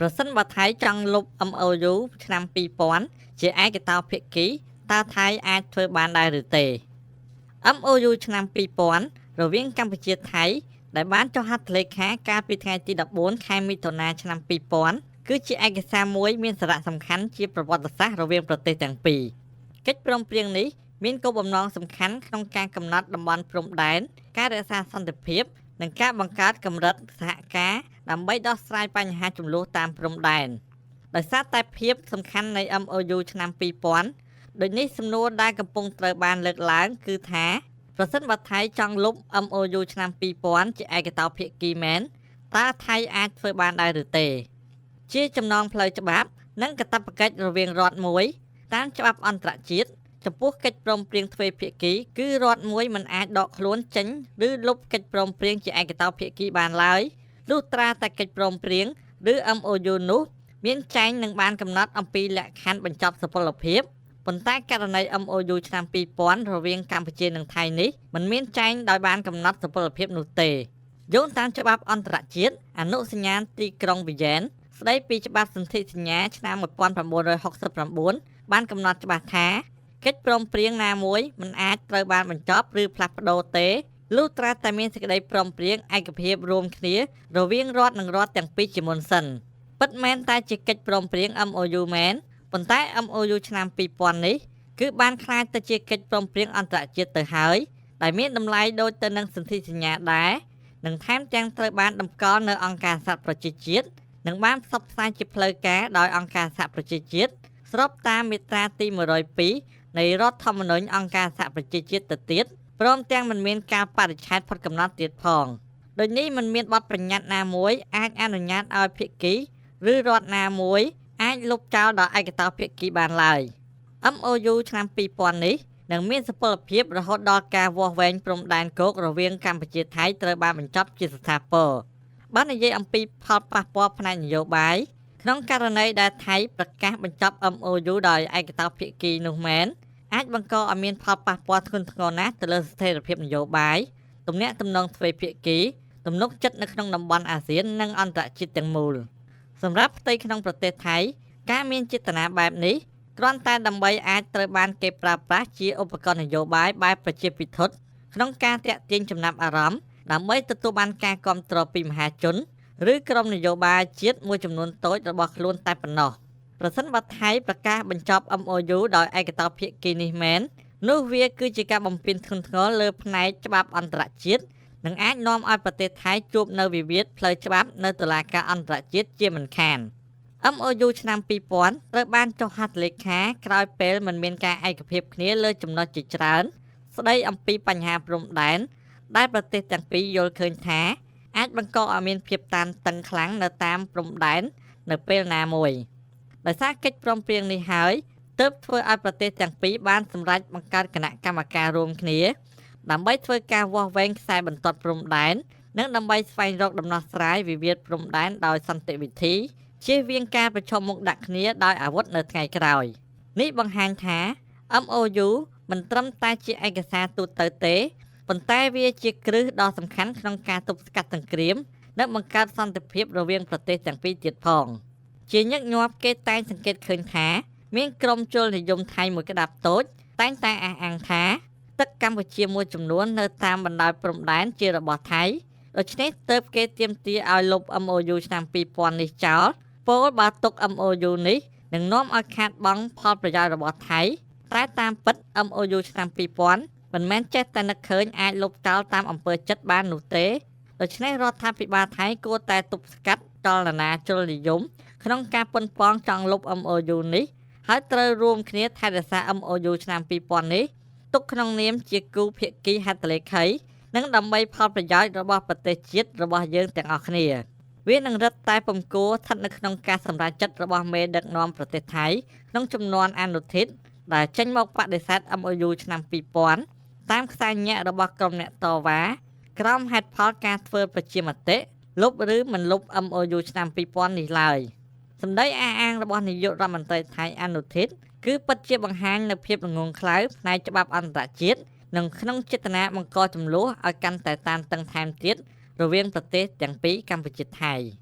ប្រសិនបើថៃចង់លុប MOU ឆ្នាំ2000ជាឯកតោភាគីតើថៃអាចធ្វើបានដែរឬទេ MOU ឆ្នាំ2000រវាងកម្ពុជាថៃដែលបានចុះហត្ថលេខាកាលពីថ្ងៃទី14ខែមិថុនាឆ្នាំ2000គឺជាឯកសារមួយមានសារៈសំខាន់ជាប្រវត្តិសាស្ត្ររវាងប្រទេសទាំងពីរកិច្ចព្រមព្រៀងនេះមានគោលបំណងសំខាន់ក្នុងការកំណត់តំបន់ព្រំដែនការរក្សាសន្តិភាពនិងការបង្កើតកម្រិតសហការដើម្បីដោះស្រាយបញ្ហាជម្លោះតាមព្រំដែនដោយសារតែភាពសំខាន់នៃ MOU ឆ្នាំ2000ដូចនេះសំណួរដែលកំពុងត្រូវបានលើកឡើងគឺថាប្រសិនបើថៃចង់លុប MOU ឆ្នាំ2000ជាឯកតោភាគីមែនតើថៃអាចធ្វើបានដែរឬទេជាចំណងផ្លូវច្បាប់និងកាតព្វកិច្ចរវាងរដ្ឋមួយតាមច្បាប់អន្តរជាតិចំពោះកិច្ចព្រមព្រៀងទ្វេភាគីគឺរដ្ឋមួយមិនអាចដកខ្លួនចេញឬលុបកិច្ចព្រមព្រៀងជាឯកតោភាគីបានឡើយលុះត្រាតែកិច្ចព្រមព្រៀងឬ MOU នោះមានចែងនិងបានកំណត់អំពីលក្ខខណ្ឌបញ្ចប់សុពលភាពប៉ុន្តែករណី MOU ឆ្នាំ2000រវាងកម្ពុជានិងថៃនេះមិនមានចែងដោយបានកំណត់សុពលភាពនោះទេយោងតាមច្បាប់អន្តរជាតិអនុសញ្ញាទីក្រុងវីយ៉ែនស្ដីពីច្បាប់សន្ធិសញ្ញាឆ្នាំ1969បានកំណត់ច្បាស់ថាកិច្ចព្រមព្រៀងណាមួយមិនអាចត្រូវបានបញ្ចប់ឬផ្លាស់ប្ដូរទេលុះត្រាតែមានសេចក្តីព្រមព្រៀងឯកភាពរួមគ្នារវាងរដ្ឋនិងរដ្ឋទាំងពីរជាមុនសិនពិតមែនតែជាកិច្ចព្រមព្រៀង MOU មែនប៉ុន្តែ MOU ឆ្នាំ2000នេះគឺបានក្លាយទៅជាកិច្ចព្រមព្រៀងអន្តរជាតិទៅហើយដែលមានតម្លៃដូចទៅនឹងសន្ធិសញ្ញាដែរនិងថែមទាំងត្រូវបានតម្កល់នៅអង្គការសហប្រជាជាតិនិងបានផ្សព្វផ្សាយជាផ្លូវការដោយអង្គការសហប្រជាជាតិស្របតាមមាត្រាទី102នៃរដ្ឋធម្មនុញ្ញអង្គការសហប្រជាជាតិទៅទៀតព្រមទាំងមិនមានការបរិច្ឆេទផុតកំណត់ទៀតផងដូចនេះមិនមានបទបញ្ញត្តិណាមួយអាចអនុញ្ញាតឲ្យភាគីឬរដ្ឋណាមួយអាចលុបចោលដល់ឯកតោភាគីបានឡើយ MOU ឆ្នាំ2000នេះនឹងមានសុពលភាពរហូតដល់ការវាស់វែងព្រំដែនគោករវាងកម្ពុជាថៃត្រូវបានបញ្ចប់ជាស្ថាពរបាននិយាយអំពីផលប៉ះពាល់ផ្នែកនយោបាយក្នុងករណីដែលថៃប្រកាសបញ្ចប់ MOU ដោយឯកតោភាគីនោះមែនអាចបង្កឲ្យមានផលប៉ះពាល់ធ្ងន់ធ្ងរណាស់ទៅលើស្ថិរភាពនយោបាយទំនាក់ទំនងទ្វេភាគីទំនុកចិត្តនៅក្នុងតំបន់អាស៊ាននិងអន្តរជាតិទាំងមូលសម្រាប់ផ្ទៃក្នុងប្រទេសថៃការមានចេតនាបែបនេះគ្រាន់តែដើម្បីអាចត្រូវបានគេប្រើប្រាស់ជាឧបករណ៍នយោបាយបែបប្រជាពិធក្នុងការទាក់ទាញចំណាប់អារម្មណ៍ដើម្បីទទួលបានការគាំទ្រពីមហាជនឬក្រុមនយោបាយជាតិមួយចំនួនតូចរបស់ខ្លួនតែប៉ុណ្ណោះប្រសិនបើថៃប្រកាសបញ្ចប់ MOU ដោយឯកតោភាគីនេះមែននោះវាគឺជាការបំពានធ្ងន់ធ្ងរលើផ្នែកច្បាប់អន្តរជាតិនិងអាចនាំឲ្យប្រទេសថៃជួបនៅវិវាទផ្លូវច្បាប់នៅតុលាការអន្តរជាតិជាមិនខាន MOU ឆ្នាំ2000ត្រូវបានចុះហត្ថលេខាក្រោយពេលមិនមានការឯកភាពគ្នាលើចំណុចជាច្រើនស្ដីអំពីបញ្ហាព្រំដែនដែលប្រទេសទាំងពីរយល់ឃើញថាអាចបង្កឲ្យមានភាពតានតឹងខ្លាំងនៅតាមព្រំដែននៅពេលណាមួយដោយសារកិច្ចព្រមព្រៀងនេះហើយទើបធ្វើឲ្យប្រទេសទាំងពីរបានសម្រេចបង្កើតគណៈកម្មការរួមគ្នាដើម្បីធ្វើការវាស់វែងខ្សែបន្ទាត់ព្រំដែននិងដើម្បីស្វែងរកដំណោះស្រាយវិវាទព្រំដែនដោយសន្តិវិធីជៀសវាងការប្រឈមមុខដាក់គ្នាដោយអាវុធនៅថ្ងៃក្រោយនេះបង្ហាញថា MOU មិនត្រឹមតែជាឯកសារទូទៅទេប៉ុន្តែវាជាគ្រឹះដ៏សំខាន់ក្នុងការទប់ស្កាត់សង្គ្រាមនិងបង្កើតសន្តិភាពរវាងប្រទេសទាំងពីរទៀតផងជាញឹកញាប់គេតែងសង្កេតឃើញថាមានក្រុមជលនិយមថៃមួយក្តាប់តូចតែងតែអះអាងថាទឹកកម្ពុជាមួយចំនួននៅតាមបណ្ដោយព្រំដែនជារបស់ថៃដូច្នេះទើបគេទាមទារឲ្យលុប MOU ឆ្នាំ2000នេះចោលពោលបើទុក MOU នេះនឹងនាំឲ្យខាតបង់ផលប្រយោជន៍របស់ថៃតែតាមពិត MOU ឆ្នាំ2000មិនមែនចេះតែនឹកឃើញអាចលុបចោលតាមអំពើចិត្តបាននោះទេដូច្នេះរដ្ឋាភិបាលថៃគួរតែទប់ស្កាត់ចលនាជលនិយមក្នុងការប៉ុនប៉ងចង់លុប MOU នេះហើយត្រូវរួមគ្នាថែរក្សា MOU ឆ្នាំ2000នេះទុកក្នុងនាមជាគូភាគីហត្ថលេខីនិងដើម្បីផលប្រយោជន៍របស់ប្រទេសជាតិរបស់យើងទាំងអស់គ្នាវានឹងរឹតតែពំគួរស្ថិតនៅក្នុងការសម្រេចចិត្តរបស់មេដឹកនាំប្រទេសថៃក្នុងចំនួនអនុធិតដែលចេញមកបដិសេធ MOU ឆ្នាំ2000តាមខ្សែញាក់របស់ក្រុមអ្នកតវ៉ាក្រោមហេតុផលការធ្វើប្រជាមតិលុបឬមិនលុប MOU ឆ្នាំ2000នេះឡើយសម្ដីអះអាងរបស់នាយករដ្ឋមន្ត្រីថៃអនុធិតគឺពិតជាបង្ហាញនូវភាពល្ងង់ខ្លៅផ្នែកច្បាប់អន្តរជាតិនិងក្នុងចេតនាបង្កជម្លោះឲ្យកាន់តែតានតឹងថែមទៀតរវាងប្រទេសទាំងពីរកម្ពុជាថៃ។